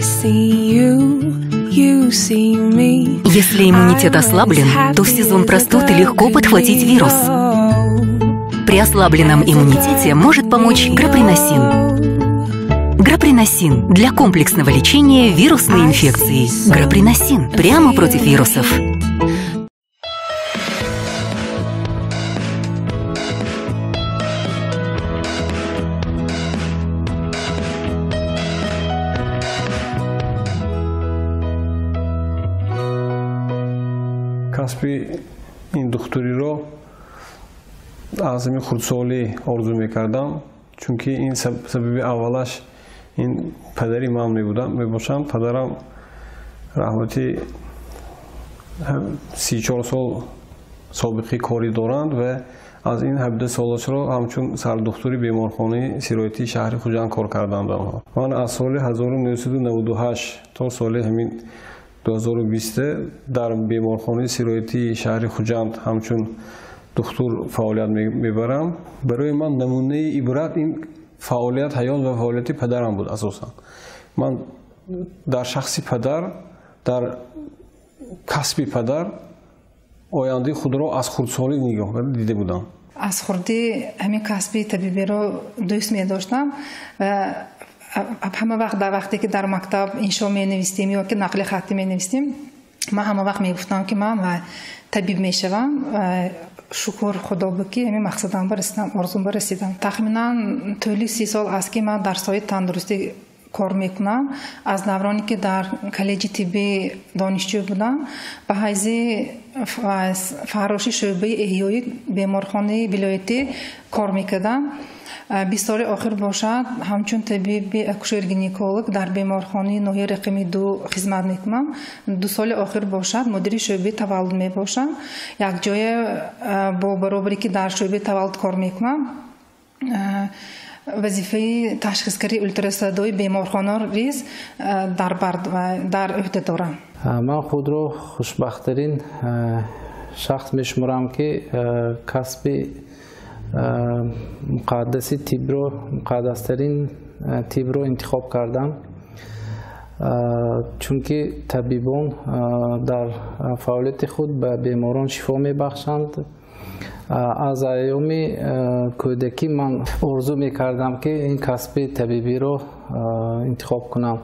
See you, you see me. Если иммунитет ослаблен, то в сезон простуды легко подхватить вирус. При ослабленном иммунитете может помочь Граприносин. Граприносин для комплексного лечения вирусной инфекции. Граприносин прямо против вирусов. Касби ин духтуриро аз ҳамин хурдсолӣ орзу мекардам, чунки ин сабаби аввалаш ин падари ман мебудам, мебошам. Падарам раҳматӣ 34 сол собиқаи корӣ доранд ва аз ин 17 солашро ҳамчун сардухтури беморхонаи сироятии шаҳри Хуҷанд кор карданд онҳо. Ман аз соли 1998 то соли ҳамин 2020 дар беморхонаи сироятии шаҳри Хуҷанд ҳамчун духтур фаъолият мебарам. Барои ман намунаи ибрат ин фаъолият, ҳаёт ва фаъолияти падарам буд. Асосан ман дар шахси падар, дар касби падар ояндаи худро аз хурдсолӣ нигоҳ карда дида будам. Аз хурдӣ ҳамин касби табибиро дӯст медоштам ва ҳама вақт, дар вақте ки дар мактаб иншо менавистем ё ки нақли хаттӣ менавистем, ман ҳама вақт мегуфтам, ки ман табиб мешавам. Шукр Худо, ки ҳамин мақсадам расидам, орзум расидам. Тахминан тӯли 30 сол аст, ки ман дар соҳаи тандурустӣ кор мекунам. Аз давроне ки дар коллеҷи тиббӣ донишҷӯ будам, ба ҳайси фарроши шӯъбаи эҳёи беморхонаи вилоятӣ кор мекардам. 20 соли охир бошад, ҳамчун табиби акушер-гинеколог дар беморхонаи ноҳияи рақами 2 хизмат мекунам. 2 соли охир бошад, мудири шӯъбаи таваллуд мебошам. Якҷоя бо баробаре ки дар шӯъбаи таваллуд кор мекунам, вазифаи ташхисгарии ултрасадои беморхонаро низ дар бар, дар ӯҳда дорам. Ман худро хушбахттарин шахс мешуморам, ки касби муқаддаси тибро, муқаддастарин тибро интихоб кардам, чунки табибон дар фаъолияти худ ба беморон шифо мебахшанд. Аз айёми кӯдакӣ ман орзу мекардам, ки ин касби табибиро интихоб кунам.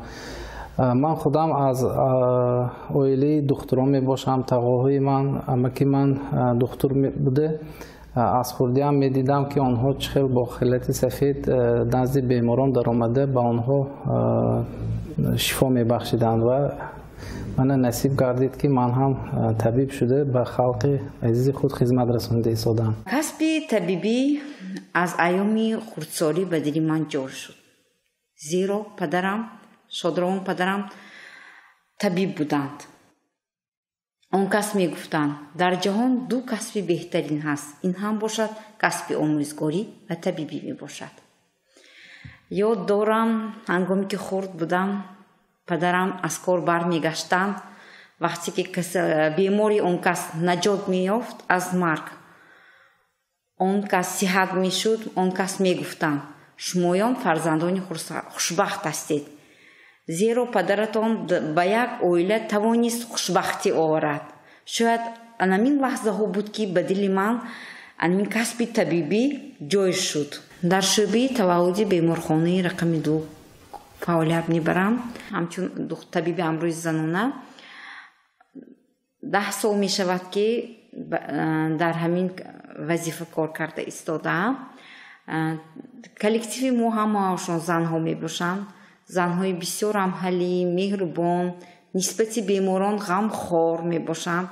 Ман худам аз оилаи духтурон мебошам. Тағоҳои ман, амаки ман духтур буда. Аз хурдиам медидам, ки онҳо чӣ хел бо хилати сафед назди беморон даромада, ба онҳо шифо мебахшиданд ва мана насиб гардид, ки ман ҳам табиб шуда, ба халқи азизи худ хизмат расонида истодам. Касби табибӣ аз айёми хурдсолӣ ба дили ман ҷор шуд, зеро падарам, шодравон падарам, табиб буданд. Он кас мегуфтанд: дар ҷаҳон ду касби беҳтарин ҳаст, ин ҳам бошад касби омӯзгорӣ ва табибӣ мебошад. Ёд дорам, ҳангоме ки хурд будам, падарам аз кор бармегаштанд, вақте ки бемори он кас наҷот меёфт аз марг, он кас сиҳат мешуд, он кас мегуфтанд: шумоён фарзандони хушбахт ҳастед, зеро падаратон ба як оила тавонист хушбахтӣ оварад. Шояд анамин лаҳзаҳо буд, ки ба дили ман анамин касби табибӣ ҷой шуд. Дар шӯъбаи таваллуди беморхонаи рақами 2 фаъолият мебарам ҳамчун табиби амрози занона. 10 сол мешавад, ки дар ҳамин вазифа кор карда истодаам. Коллективи мо ҳамаашон занҳо мебошанд, занҳои бисёрам ҳалим, меҳрубон, нисбати беморон ғамхор мебошанд.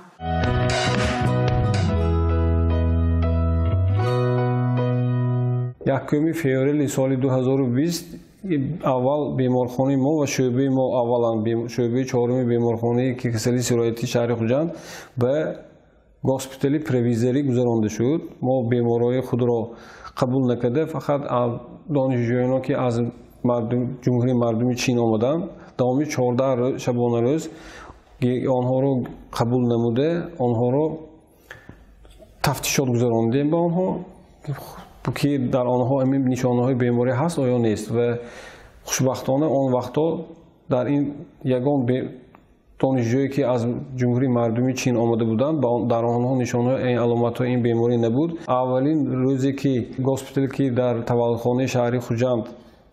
1 феврали соли 2020 аввал беморхонаи мо ва шӯъбаи мо, аввалан шӯъбаи чоруми беморхонаи касалии сироятии шаҳри Хуҷанд ба госпитали провизорӣ гузаронда шуд. Мо беморҳои худро қабул накарда, фақат донишҷӯёно, ки аз Ҷумҳурии Мардуми Чин омаданд, давоми 14 шабонарӯз онҳоро қабул намуда, онҳоро тафтишот гузарондем ба онҳо, ки дар онҳо ҳамин нишонаҳои беморӣ ҳаст оё нест. Ва хушбахтона он вақтҳо Дар ин ягон донишҷӯе ки аз Ҷумҳурии Мардумии Чин омада буданд, дар онҳо нишонҳои аломатҳои ин беморӣ набуд. Аввалин рӯзе ки госпитал ки дар таваллудхонаи шаҳри Хуҷанд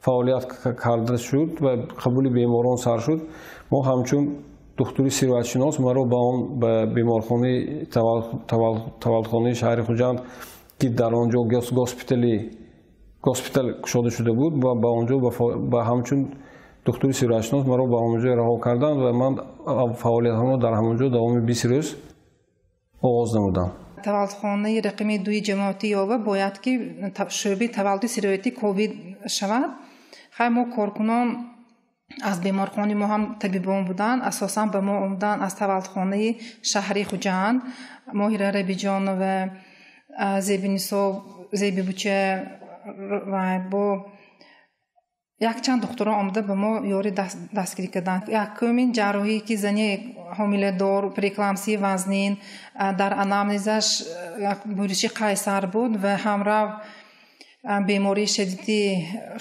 фаъолият карда шуд ва қабули беморон сар шуд, мо ҳамчун духтури сироятшинос маро ба он ба беморхонаи таваллудхонаи шаҳри Хуҷанд, ки дар он ҷо госпитал кушода шуда буд, ва ба он ҷо ба ҳамчун духтури сироятшинос маро ба он ҷо раҳо карданд ва ман фаъолиятамро дар ҳамон ҷо давоми 20 рӯз оғоз намудам. Таваллудхонаи рақами 2 ҷамоати Ёва бояд ки шӯъбаи таваллуди сироятии ковид шавад. Хай мо коркунон аз беморхонаи мо ҳам табибон буданд, асосан ба мо омаданд аз таваллудхонаи шаҳри Хуҷанд, Моҳира Рабиҷонова, Зебинисо, Зебибуча ва бо якчанд духтурон омада ба мо ёри дастгирӣ карданд. Якумин ҷарроҳие ки зани ҳомиладор, преэклампсияи вазнин, дар анамнезаш буриши қайсар буд ва ҳамрав бемории шадиди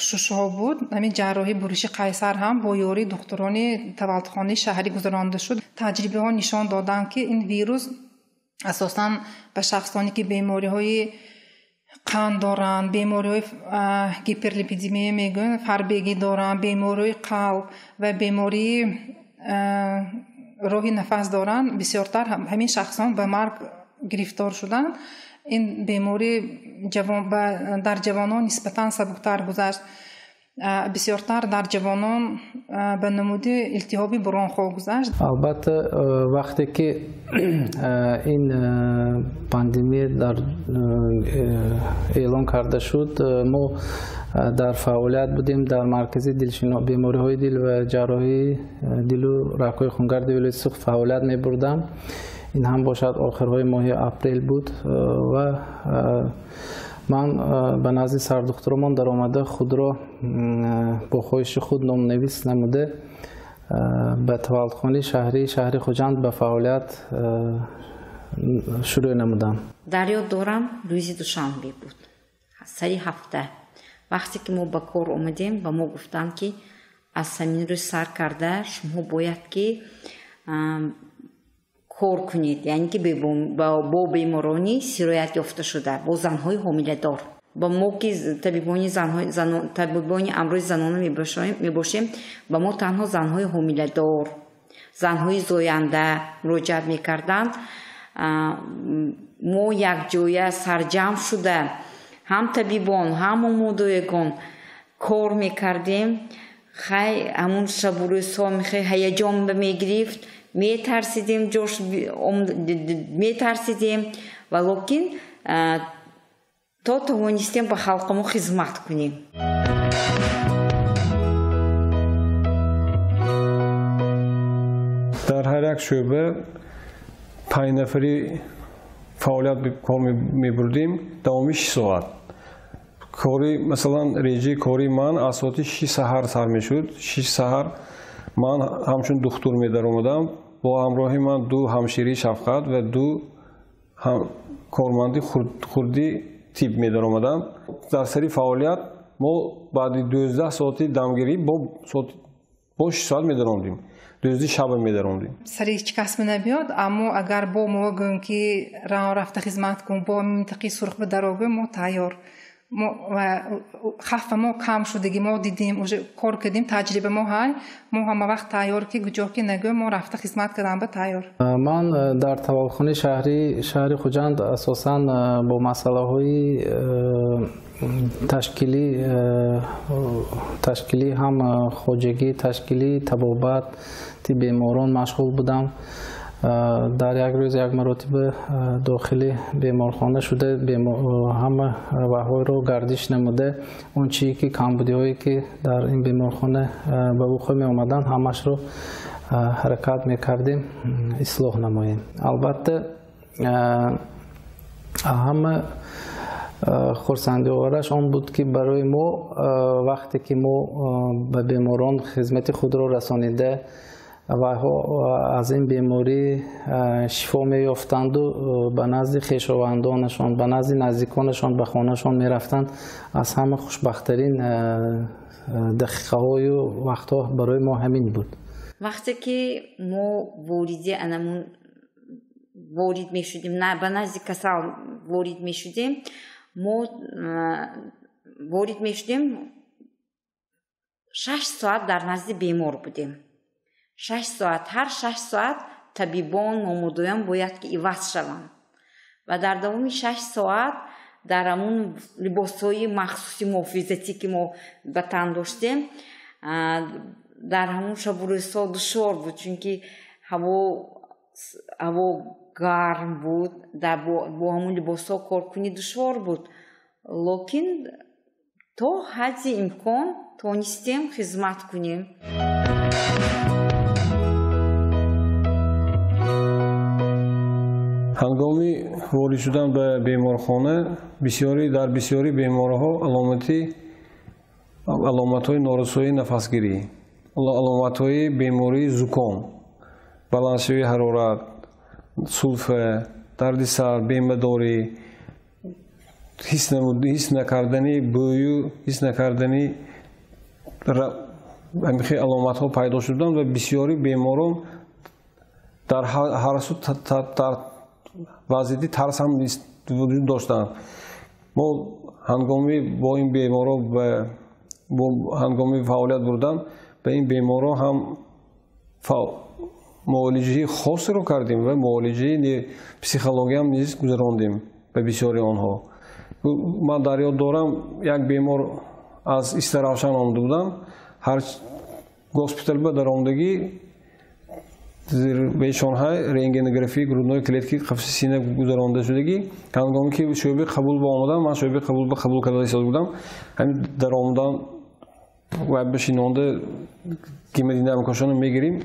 шушҳо буд. Ҳамин ҷарроҳии буриши қайсар ҳам бо ёрии духтурони таваллудхонаи шаҳрӣ гузаронида шуд. Таҷрибаҳо нишон доданд, ки ин вирус асосан ба шахсоне ки бемориҳои қанд доранд, бемориҳои гиперлипидемия мегӯянд, фарбегӣ доранд, бемориҳои қалб ва бемории роҳи нафас доранд, бисёртар ҳамин шахсон ба марг гирифтор шуданд. Ин беморӣ дар ҷавонон нисбатан сабуктар гузашт. Бисёртар дар ҷавонон ба намуди илтиҳоби бронхҳо гузашт. Албатта, вақте ки ин пандемия дар эълон карда шуд, мо дар фаъолият будем дар маркази бемориҳои дил ва ҷарроҳии дилу рагҳои хунгарди вилояти Суғд фаъолият мебурдам. Ин ҳам бошад охирҳои моҳи апрел буд ва ман ба назди сардухтуромон даромада худро бо хоҳиши худ номнавис намуда ба таваллудхонаи шаҳрии шаҳри Хуҷанд ба фаъолият шурӯъ намудам. Дар ёд дорам, рӯзи душанбе буд, сари ҳафта. Вақте ки мо ба кор омадем, ба мо гуфтанд, ки аз ҳамин рӯз сар карда шумо бояд ки кор кунед, яъне ки бо беморони сироят ёфта шуда, бо занҳои ҳомиладор. Ба мо ки табибони амрози занона мебошем, ба мо танҳо занҳои ҳомиладор, занҳои зоянда муроҷиат мекарданд. Мо якҷоя сарҷамъ шуда, ҳам табибон, ҳам омодоягон кор мекардем. Хай ҳамун шабу рӯзҳо ҳаяҷон мегирифт, метарсидем, ҷош метарсидем, ва лекин то тавонистем ба халқамо хизмат кунем. Дар ҳар як шӯъба 5 нафари фаъолият кор мебурдем давоми 6 соат. Кори, масалан, реҷаи кори ман аз соати 6 саҳар сар мешуд. 6 саҳар ман ҳамчун духтур медаромадам. Бо ҳамроҳи ман 2 ҳамширии шафқат ва 2 корманди хурди тиб медаромаданд. Дар сари фаъолият мо баъди 12 соати дамгирӣ бо 6 соат медаромадем. 12 шаба медаромадем. Сари ҳеҷ кас менабиёд, аммо агар бо мо гӯем ки раҳо рафта хизмат кун, бо минтақаи сурх бидаро гӯем, мо тайёр. Хафа мо кам шудагӣ, мо дидем, уже кор кардем, таҷриба мо ҳай, мо ҳама вақт тайёр ки куҷо ки нагӯем, мо рафта хизмат кардан ба тайёр. Ман дар таваллудхонаи шаҳри Хуҷанд асосан бо масъалаҳои ташкилӣ ҳам хоҷагӣ, ташкилӣ табобати беморон машғул будам. Дар як рӯз як маротиба дохили беморхона шуда, ҳама ваҳойро гардиш намуда, он чие ки камбудиҳое ки дар ин беморхона ба вуқӯъ меомаданд, ҳамашро ҳаракат мекардем ислоҳ намоем. Албатта, ҳама хурсандиовараш он буд, ки барои мо вақте ки мо ба беморон хизмати худро расонида, Вайҳо аз ин беморӣ шифо меёфтанду ба назди хешовандонашон, ба назди наздиконашон, ба хонашон мерафтанд. Аз ҳама хушбахттарин дақиқаҳою вақтҳо барои мо ҳамин буд. Вақте ки мо вориди анамун ворид мешудем, ба назди касал ворид мешудем, мо ворид мешудем, 6 соат дар назди бемор будем. 6 соат, ҳар 6 соат табибон, номудоён бояд ки иваз шаванд. Ва дар давоми 6 соат дар ҳамун либосҳои махсуси муҳофизатӣ, ки мо ба тан доштем, дар ҳамун шабу рӯзҳо душвор буд, чунки ҳаво гарм буд, бо ҳамун либосҳо кор кунӣ душвор буд. Локин то ҳадди имкон тонистем хизмат кунем. Ҳангоми ворид шудан ба беморхона дар бисёри беморҳо аломатҳои норасоии нафасгирӣ, аломатҳои бемории зуком, баландшавии ҳарорат, сулфа, дарди сар, бемадорӣ, ҳис накардани бӯю, ҳис накардани ҳамихел аломатҳо пайдо шуданд ва бисёри беморон дар ҳарсу дар вазъияти тарс ҳам вуҷуд доштанд. Мо ҳангоми бо ин беморро ҳангоми фаъолият бурдан ба ин беморро ҳам муолиҷаи хосеро кардем ва муолиҷаи психологиям низ гузарондем ба бисёри онҳо. Ман дар ёд дорам, як бемор аз Истаравшан омада будам, ҳар госпитал ба даромадагӣ бешонҳай рентгенографии грудной клетки қафаси сина гузаронда шудагӣ. Ҳангоме ки шӯъбаи қабул ба омадам, ман шӯъбаи қабул ба қабул карда истода будам. Ҳамин даромадан ва бишинонда гемодинамикашонро мегирим,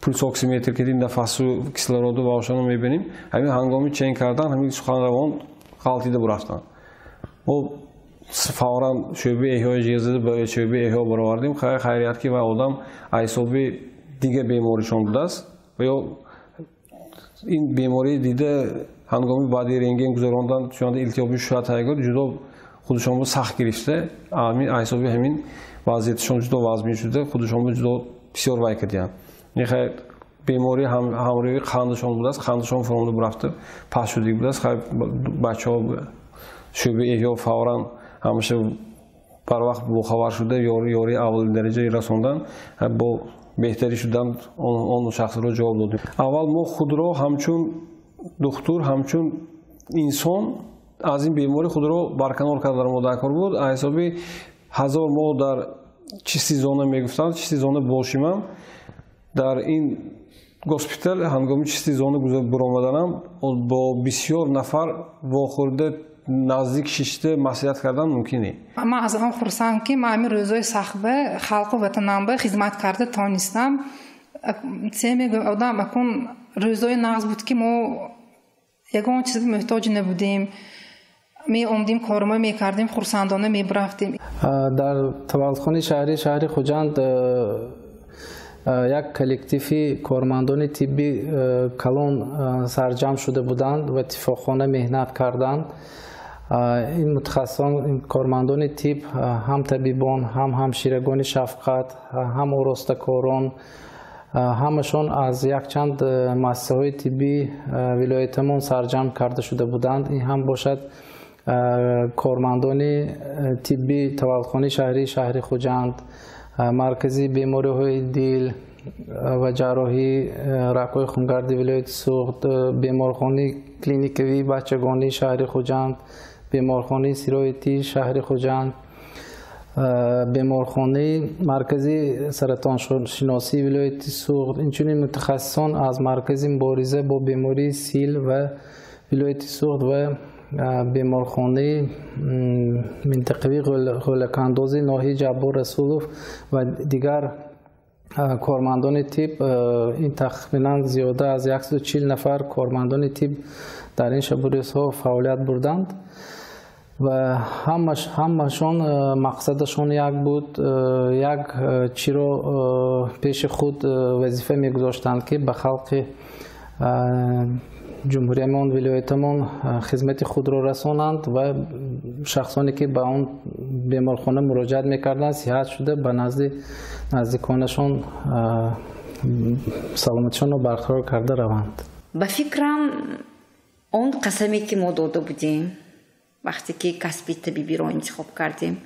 пулсоксиметр кардим, нафасу кислороду ва ошонро мебинем. Ҳамин ҳангоми чен кардан ҳамин суханравон ғалтида бурафтанд. Мо фавран шӯъбаи эҳёи ҷиҳазида ба шӯъбаи эҳё баровардем. Хайрият ки ва одам ҳисоби дигар беморишон будааст ва ё ин бемории дида ҳангоми баъди рентген гузарондан чунонда илтиҳоби шуъатайгор ҷудо худашонро сахт гирифта, ҳисоби ҳамин вазъияташон ҷудо вазмин шуда, худашонро ҷудо бисёр вай кардиянд. Беморӣ ҳамроҳи қандашон будааст, қандашон фуромада бурафта паст шудагӣ будааст. Бачаҳо шӯъбаи эҳё фавран ҳамеша барвақт бохабар шуда, ёрии аввалин дараҷа расондан, бо беҳтарӣ шудан он шахсро ҷавоб додем. Аввал мо худро ҳамчун духтур, ҳамчун инсон аз ин беморӣ худро барканор кардан мо даркор буд. Аз ҳисоби 1000 мо дар чисти зона мегуфтанд, чисти зона бошимам дар ин госпитал ҳангоми чисти зона буромаданам бо бисёр нафар вохӯрда наздик шишта маслиҳат кардан мумкин не. Ман аз он хурсанд, ки ман ҳамин рӯзҳои сахтба халқу ватанамба хизмат карда тонистам. Се мегӯям, одам акун рӯзҳои нағз буд, ки мо ягон чиз муҳтоҷ набудем. Меомдем, кормо мекардем, хурсандона мебарафтем. Дар таваллудхонаи шаҳрии шаҳри Хуҷанд як коллективи кормандони тиббӣ калон сарҷамъ шуда буданд ва иттифоқхона меҳнат карданд. Ин мутахассисон, ин кормандони тиб, ҳам табибон, ҳам ҳамширагони шафқат, ҳам оростакорон, ҳамашон аз якчанд муассисаҳои тиббии вилоятамон сарҷамъ карда шуда буданд. Ин ҳам бошад кормандони тибби таваллудхонаи шаҳрии шаҳри Хуҷанд, маркази бемориҳои дил ва ҷарроҳии рагҳои хунгарди вилояти Суғд, беморхонаи клиникавии бачагонии шаҳри Хуҷанд, беморхонаи сироятии шаҳри Хуҷанд, беморхонаи маркази саратоншиносии вилояти Суғд, инчунин мутахассисон аз маркази мубориза бо бемории сил ва вилояти Суғд ва беморхонаи минтақавии ғӯлакандози ноҳияи Ҷаббор Расулов ва дигар кормандони тиб. Ин тахминан зиёда аз 140 нафар кормандони тиб дар ин шабу рӯзҳо фаъолият бурданд. Ва ҳамашон мақсадашон як буд, як чиро пеши худ вазифа мегузоштанд, ки ба халқи ҷумҳуриямон, вилоятамон хизмати худро расонанд ва шахсоне ки ба он беморхона муроҷиат мекарданд, сиҳат шуда ба назди наздиконашон саломатишонро барқарор карда раванд. Ба фикрам, он қасаме ки мо дода будем вақте ки касби табибиро интихоб кардем,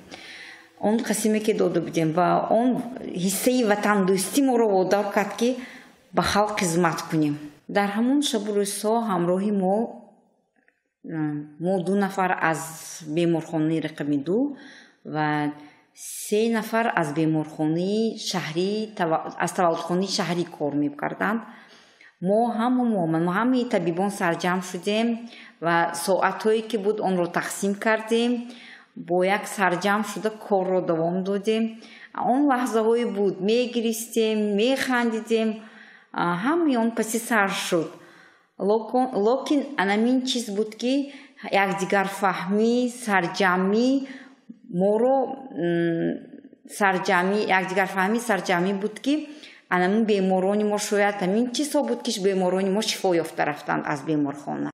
он қасаме ки дода будем ва он ҳиссаи ватандӯстӣ моро водор кард, ки ба халқ хизмат кунем. Дар ҳамон шабу рӯзҳо ҳамроҳи мо 2 нафар аз беморхонаи рақами 2 ва 3 нафар аз беморхонаи шаҳрӣ, аз таваллудхонаи шаҳрӣ кор мекарданд. Мо ҳамаи табибон сарҷамъ шудем ва соатҳое ки буд, онро тақсим кардем, бо як сарҷамъ шуда корро давом додем. Он лаҳзаҳое буд, мегиристем, механдидем, ҳамаи он паси сар шуд. Локин анамин чиз буд, ки якдигарфаҳмӣ, сарҷамъӣ моро, сарҷамъӣ, якдигарфаҳмӣ, сарҷамъӣ буд, ки анамин беморони мо, шояд ҳамин чизҳо буд, ки беморони мо шифо ёфта рафтанд аз беморхона.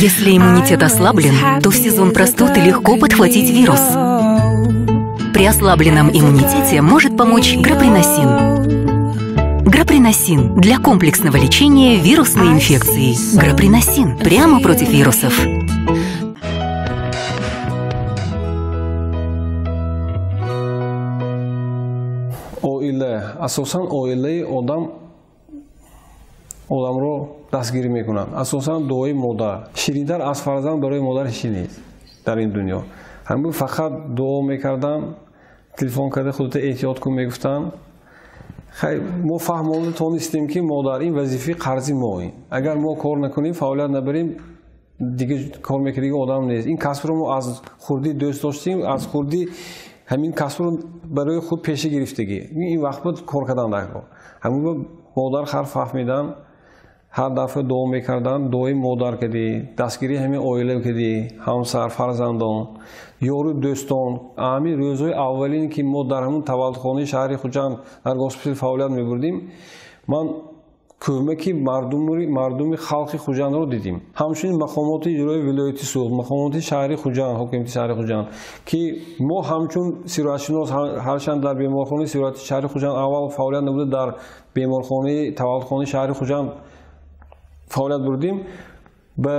Если иммунитет ослаблен, то в сезон простуды легко подхватить вирус. При ослабленном иммунитете может помочь Граприносин. Граприносин для комплексного лечения вирусной инфекции. Граприносин прямо против вирусов. Оила, асосан оилаи одам одамро дастгирӣ мекунанд. Асосан дуои модар. Ширинтар аз фарзанд барои модар ҳеҷ нест дар ин дунё. Ҳамин фақат дуо мекардам, телефон карда худата эҳтиёт кун мегуфтанд. Мо фаҳмонда тонистем, ки модар ин вазифаи қарзи мо. Агар мо кор накунем, фаъолият набарем, дига кор мекардаги одам нест. Ин касбро мо аз хурдӣ дӯст доштем, аз хурдӣ ҳамин касбро барои худ пеша гирифтагӣ. Ин вақт буд кор кардан дар кор. Ҳамин модар ҳар фаҳмидан, ҳар дафъа дуо мекарданд, дуои модар кардӣ, дастгирии ҳамин оила кардӣ, ҳамсар, фарзандон, ёру дӯстон. Ҳамин рӯзҳои аввалин, ки мо дар ҳамун таваллудхонаи шаҳри Хуҷанд дар госпитал фаъолият мебурдем, ман кӯмаки мардуми халқи Хуҷандро дидим. Ҳамчунин мақомоти иҷроии вилояти Суғд, мақомоти шаҳри Хуҷанд, ҳокимияти шаҳри Хуҷанд, ки мо ҳамчун сироятшинос ҳарчанд дар беморхонаи сирояти шаҳри Хуҷанд аввал фаъолият набуда, дар беморхонаи таваллудхонаи шаҳри Хуҷанд фаъолият бурдим, ба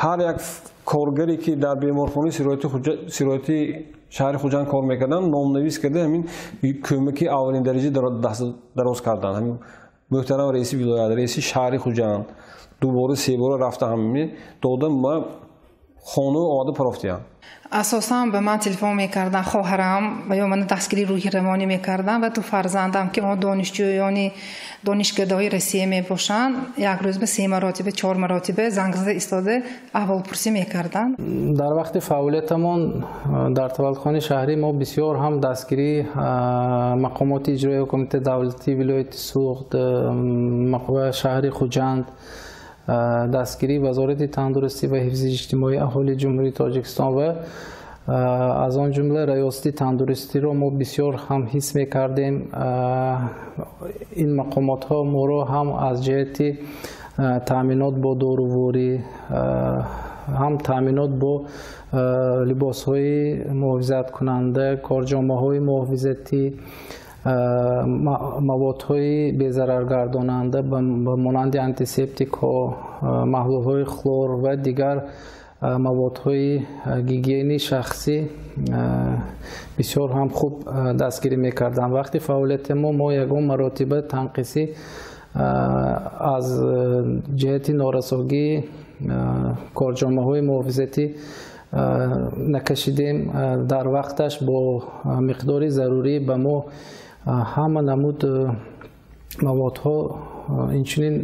ҳар як коргаре ки дар беморхонаи сирояти шаҳри Хуҷанд кор мекарданд, номнавис карда ҳамин кӯмаки аввалин дараҷа дароз карданд. Ҳамин муҳтарам раиси вилоят, раиси шаҳри Хуҷанд дубора, себора рафта ҳамин дода ма хона омада парофтиянд. Асосан ба ман телефон мекарданд хоҳарам ва ё мана дастгирии рӯҳи равонӣ мекарданд ва ду фарзандам, ки онҳо донишҷӯёни донишгоҳҳои Россия мебошанд, як рӯз ба 3 маротиба, 4 маротиба занг зада истода аҳволпурсӣ мекарданд. Дар вақти фаъолиятамон дар таваллудхонаи шаҳрӣ мо бисёр ҳам дастгирии мақомоти иҷроии ҳукумати давлатии вилояти Суғд ва шаҳри Хуҷанд, дастгирии Вазорати тандурустӣ ва ҳифзи иҷтимоии аҳолии Ҷумҳурии Тоҷикистон ва аз он ҷумла Раёсати тандурустиро мо бисёр ҳам ҳис мекардем. Ин мақомотҳо моро ҳам аз ҷиҳати таъминот бо доруворӣ, ҳам таъминот бо либосҳои муҳофизаткунанда, корҷомаҳои муҳофизатӣ, маводҳои безараргардонанда ба монанди антисептикҳо, маҳлулҳои хлор ва дигар маводҳои гигиении шахсӣ бисёр ҳам хуб дастгирӣ мекарданд. Вақти фаъолияти мо ягон маротиба танқисӣ аз ҷиҳати норасогии корҷомаҳои муҳофизатӣ накашидем. Дар вақташ бо миқдори зарурӣ ба мо ҳама намуд маводҳо, инчунин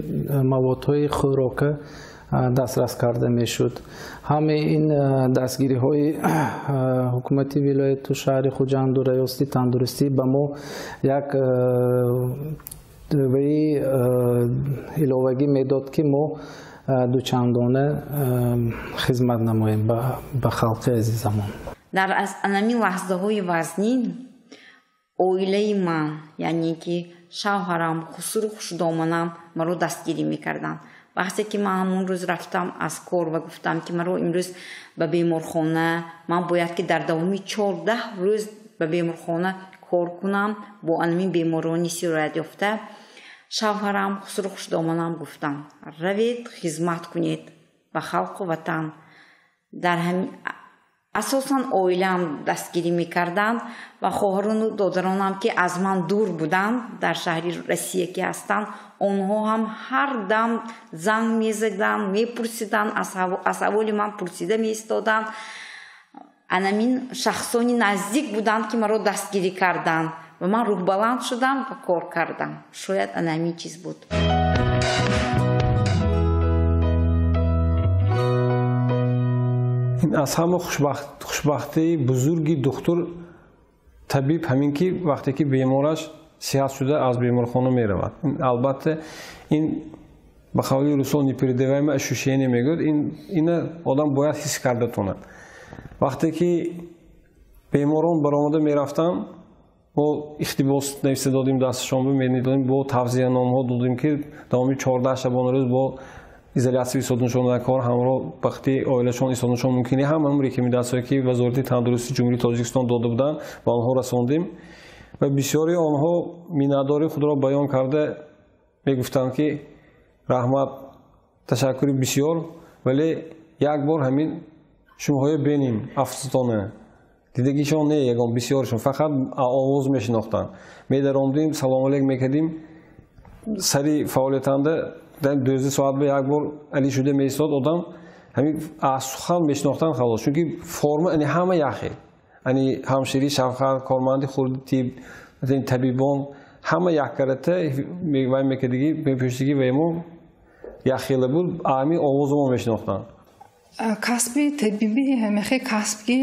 маводҳои хӯрока дастрас карда мешуд. Ҳамаи ин дастгириҳои ҳукумати вилояту шаҳри Хуҷанду Раёсати тандурустӣ ба мо як ваи иловагӣ медод, ки мо дучандона хизмат намоем ба халқи азизамон. Дар анами лаҳзаҳои вазнин оилаи ман, яъне ки шавҳарам, хусуру хушдоманам маро дастгирӣ мекарданд. Вақте ки ман ҳамон рӯз рафтам аз кор ва гуфтам, ки маро имрӯз ба беморхона, ман бояд ки дар давоми 14 рӯз ба беморхона кор кунам бо анамин беморони сироятёфта, шавҳарам, хусуру хушдоманам гуфтам: равед, хизмат кунед ба халқу ватан. Дар ҳамин асосан оилаам дастгирӣ мекарданд ва хоҳарону додаронам, ки аз ман дур буданд, дар шаҳри Россия ки ҳастанд, онҳо ҳам ҳар дам занг мезаданд, мепурсиданд, аз аҳволи ман пурсида меистоданд. Анамин шахсони наздик буданд, ки маро дастгирӣ карданд ва ман рӯҳбаланд шудам ва кор кардам. Шояд анамин чиз буд. Ин аз ҳама хушбахтии бузурги духтур табиб ҳамин ки вақте ки бемораш сиҳат шуда аз беморхона меравад. Албатта, ин ба қавли русо непередаваемое ощущение мегӯяд, ина одам бояд ҳис карда тонад. Вақте ки беморон баромада мерафтанд, мо иқтибос нависта додим дасташон, медодим, бо тавзияномаҳо додим, ки давоми 14 шабонарӯз бо изолятсия истоднашон дар кор ҳамроҳ вақти оилашон истоднашон мумкин. Ҳамаам рекомендатсияе ки Вазорати тандурустии Ҷумҳурии Тоҷикистон дода буданд, ба онҳо расондем ва бисёри онҳо миннатдории худро баён карда мегуфтанд, ки раҳмат, ташаккури бисёр, вале як бор ҳамин шумоҳое беним афсутона дидагишон не, ягон бисёршон фақат овоз мешинохтанд. Медаромдем, салом алейк мекардим, сари фаъолиятанда дар 12 соат ба як бор али шуда меистод одам, ҳамин аз сухан мешинохтанд, халос. Чунки форма ани ҳама яхел, ани ҳамширӣ, шавҳар, корманди хурди тиб, табибон ҳама яккарата вай мекардагӣ, мепӯшидагӣ ва мо яхела буд, ҳамин овозо мо мешинохтанд. Касби табибӣ ҳамихе касб, ки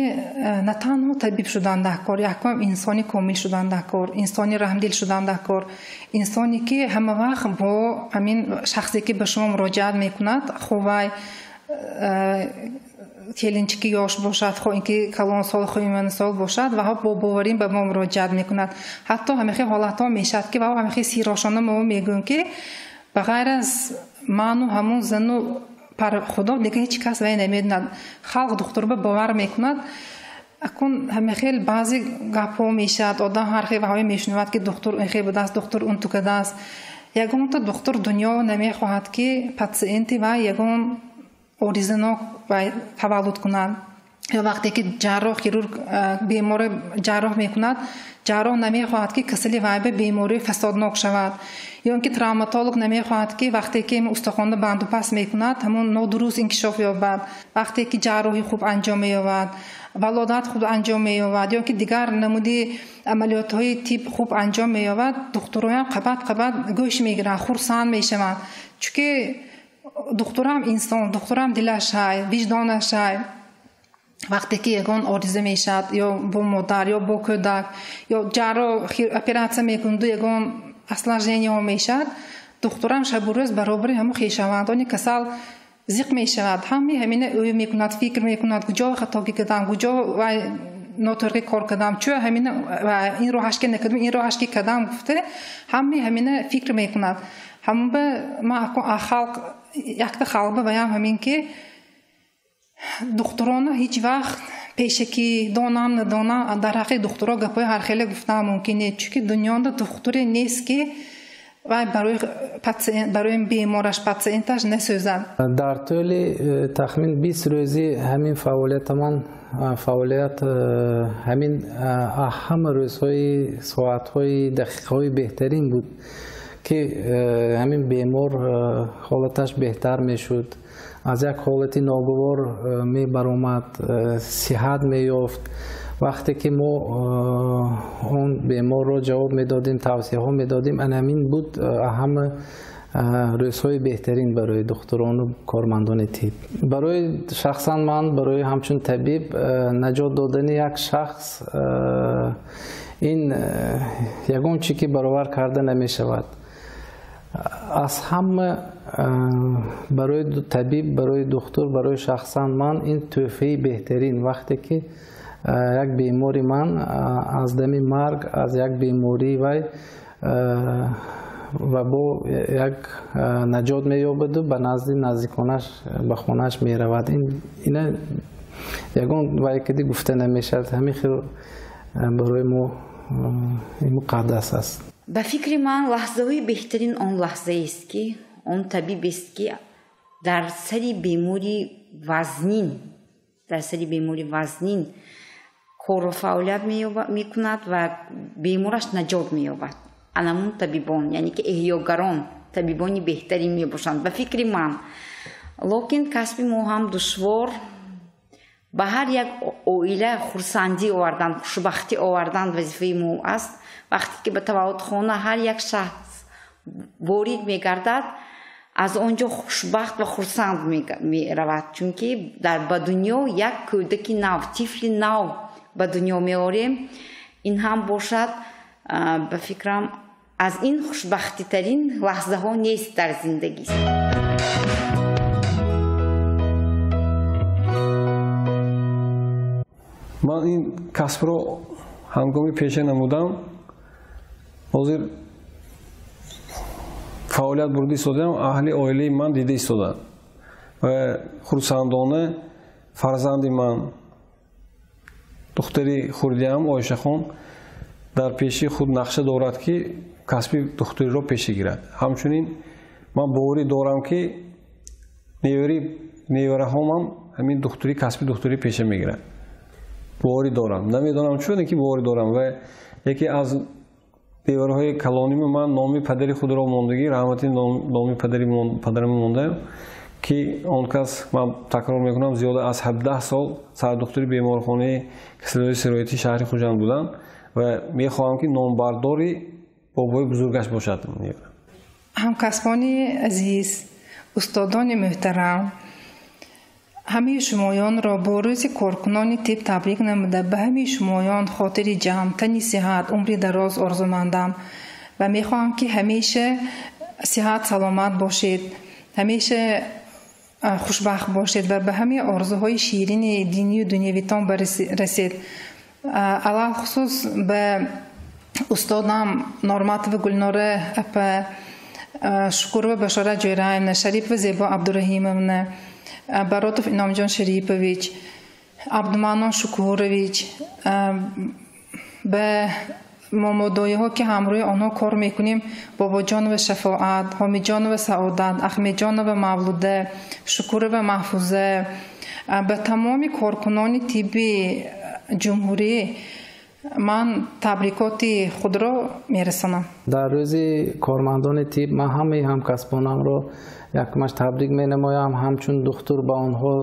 на танҳо табиб шудан дар кор, якум инсони комил шудан дар кор, инсони раҳмдил шудан дар кор, инсоне ки ҳама вақт бо ҳамин шахсе ки ба шумо муроҷиат мекунад, хо вай келинчики ёш бошад, хо ин ки калонсол, хо имансол бошад, ва бо боварӣ ба мо муроҷиат мекунад. Ҳатто ҳамихе ҳолатҳо мешавад, ки ва ҳамихе сирошона мо мегӯем, ки ба ғайр аз ману ҳамун зану худо дига ҳеҷ кас вай намедонад. Халқ духтурба бовар мекунад. Акун ҳамихел баъзе гапҳо мешавад, одам ҳар хел ваҳое мешунавад, ки духтур ин хел будааст, духтур он ту кадааст. Ягонта духтур дунё намехоҳад, ки патсиенти вай ягон оризанок вай таваллуд кунад. Ё вақте ки ҷарроҳ, хирург беморе ҷарроҳ мекунад, ҷарроҳ намехоҳад, ки касали вай ба бемории фасоднок шавад. Ё ин ки травматолог намехоҳад, ки вақте ки устухонро банду пас мекунад, ҳамон нодуруст инкишоф ёбад. Вақте ки ҷарроҳӣ хуб анҷом меёбад, валодат хуб анҷом меёбад, ё ин ки дигар намуди амалиётҳои тиб хуб анҷом меёбад, духтуроям қабат қабат гӯш мегиранд, хурсанд мешаванд. Чунки духтурам инсон, духтурам дилаш ҳай, виҷдонаш ҳай. Вақте ки ягон ориза мешавад, ё бо модар, ё бо кӯдак, ё ҷарроҳ оператсия мекунаду ягон осложнениеҳо мешавад, духтурам шабу рӯз баробари ҳамон хешовандони касал зиқ мешавад. Ҳамаи ҳамина ӯ мекунад, фикр мекунад, куҷо хатогӣ кардам, куҷо вай ноториқӣ кор кардам, чӯ ҳамина ин роҳашки накардам, ин роҳашки кардам гуфта, ҳамаи ҳамина фикр мекунад. Ҳамон ба ман халқ якта халқба ваям ҳамин ки духтурона ҳеҷ вақт пешакӣ донам надонам дар ҳаққи духтуро гапҳои ҳархеле гуфтан мумкин нест, чунки дунёда духтуре нест, ки вай барои патсиент, барои бемораш, патсиенташ насӯзад. Дар тӯли тахмин 20 рӯзи ҳамин фаъолиятамон, фаъолият ҳамин ҳама рӯзҳои, соатҳои, дақиқаҳои беҳтарин буд, ки ҳамин бемор ҳолаташ беҳтар мешуд, аз як ҳолати ногувор мебаромад, сиҳат меёфт. Вақте ки мо он беморро ҷавоб медодем, тавсияҳо медодем, ана ҳамин буд ҳама рӯзҳои беҳтарин барои духтурону кормандони тиб. Барои шахсан ман, барои ҳамчун табиб, наҷот додани як шахс ин ягон чӣ ки баровар карда намешавад. Аз ҳама барои табиб, барои духтур, барои шахсан ман ин тӯҳфаи беҳтарин вақте ки як бемори ман аз дами марг, аз як бемории вай вабо як наҷот меёбаду ба назди наздиконаш, ба хонааш меравад. Ина ягон вай кади гуфта намешавад. Ҳамин хел барои мо ин муқаддас аст. Ба фикри ман лаҳзаҳои беҳтарин он лаҳзаест, ки он табибест, ки дар сари бемори вазнин, дар сари бемори вазнин кору фаъолият мекунад ва бемораш наҷот меёбад. Анамун табибон, яъне ки эҳёгарон, табибони беҳтарин мебошанд ба фикри ман. Лекин касби мо ҳам душвор, ба ҳар як оила хурсандӣ овардан, хушбахтӣ овардан вазифаи мо аст. Вақте ки ба таваллудхона ҳар як шахс ворид мегардад, аз он ҷо хушбахт ва хурсанд меравад, чунки дар ба дунё як кӯдаки нав, тифли нав ба дунё меорем. Ин ҳам бошад, ба фикрам, аз ин хушбахтитарин лаҳзаҳо нест дар зиндагӣ. Ман ин касбро ҳангоми пеша намудам, ҳозир фаъолият бурда истодаам, аҳли оилаи ман дида истодаанд ва хурсандона фарзанди ман, духтари хурдиам Оишахон, дар пеши худ нақша дорад, ки касби духтуриро пеша гирад. Ҳамчунин ман боварӣ дорам, ки невараҳомам ҳамин духтурӣ, касби духтурӣ пеша мегирад. Боварӣ дорам. Намедонам чун, ки боварӣ дорам. Ва яке аз девораҳои калоними ман номи падари худро мондагӣ, раҳмати номи падарам мондаам, ки он кас, ман такрор мекунам, зиёда аз 17 сол сардухтури беморхонаи касалиҳои сироятии шаҳри Хуҷанд буданд ва мехоҳам, ки номбардори бобои бузургаш бошад. Ҳамкасбони азиз, устодони муҳтарам, ҳамаи шумоёнро бо рӯзи коркунони тиб табрик намуда, ба ҳамаи шумоён хотири ҷамъ, тани сиҳат, умри дароз орзумандам ва мехоҳам, ки ҳамеша сиҳат саломат бошед, ҳамеша хушбахт бошед ва ба ҳамаи орзуҳои ширини динию дунявитон барасед. Алалхусус ба устодам Норматова Гулнора апа, Шукурова Башора Ҷӯраевна, Шарипова Зебо Абдураҳимовна, Баротов Иномҷон Шарипович, Абдуманон Шукурович, ба момодоиҳо, ки ҳамрӯи онҳо кор мекунем, Бобоҷонова Шафоат, Ҳомиҷонова Саодат, Аҳмедҷонова Мавлуда, Шукурова Маҳфуза, ба тамоми коркунони тибби ҷумҳурӣ ман табрикоти худро мерасонам. Дар рӯзи кормандони тиб ман ҳамаи ҳамкасбонамро якмаш табрик менамоям. Ҳамчун духтур ба онҳо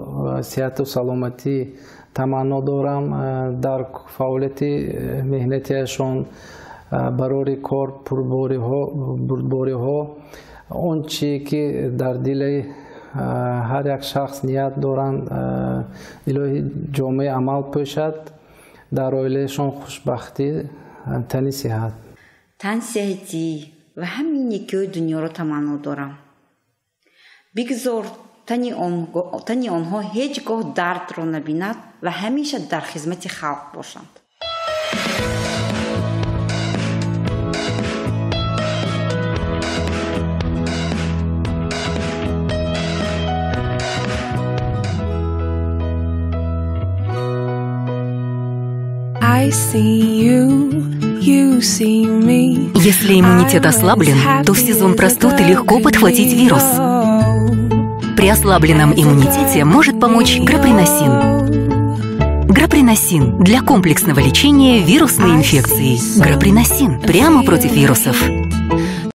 сиҳату саломатӣ таманно дорам. Дар фаъолияти меҳнатиашон барори кор, бурдбориҳо, он чие ки дар дили ҳар як шахс ният доранд, илоҳи ҷомеи амал пӯшад, дар оилаашон хушбахтӣ, тани сиҳат. Тан сиҳатӣ ва ҳамин некиҳои дунёро таманно дорам. Бигзор тани онҳо ҳеҷ гоҳ дардро набинад ва ҳамеша дар хизмати халқ бошанд. Если иммунитет ослаблен, то в сезон простуды легко подхватить вирус. При ослабленном иммунитете может помочь Граприносин. Граприносин для комплексного лечения вирусной инфекции. Граприносин прямо против вирусов.